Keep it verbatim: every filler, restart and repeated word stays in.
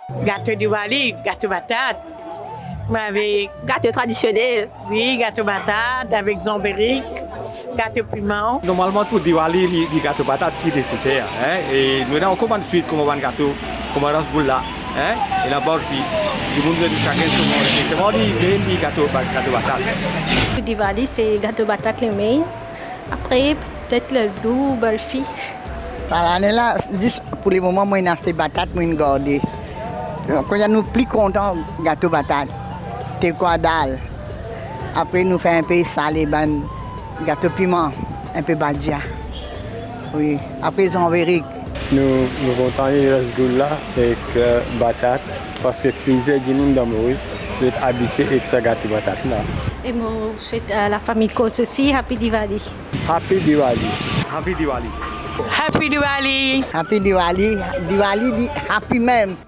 Gato Diwali, gato batat, avek gato tradisionel. Wi, gato batat avek zanberik, gato piman. Normalman pou Diwali, li, li gato batat ki neseser, hein? E nou ena ankor bann swit, kouma bann gato, kouma rasgulla, hein? Ena barfi. Dimoun, sakenn so, se li, li gato, gato batat. Pou Diwali, se gato batat le main. Apre, petet laddu, barfi. Sa lane la, zis pou lemoman, mo inn aste batat, mo inn garde. Kouma nou pli kontan gato batat, tekwa dal. Apre, nou fer inpe sale, bann gato piman, inpe badia. Wi, apre zanberik. Nou, nou kontan rasgulla ek, eh, batat, parski plizier dimoun dan Moris, zot abitie ek sa gato batat la. E mo swet, eh, lafami Koch osi, Happy Diwali. Happy Diwali. Happy Diwali. Happy Diwali. Happy Diwali. Diwali, li happy mem.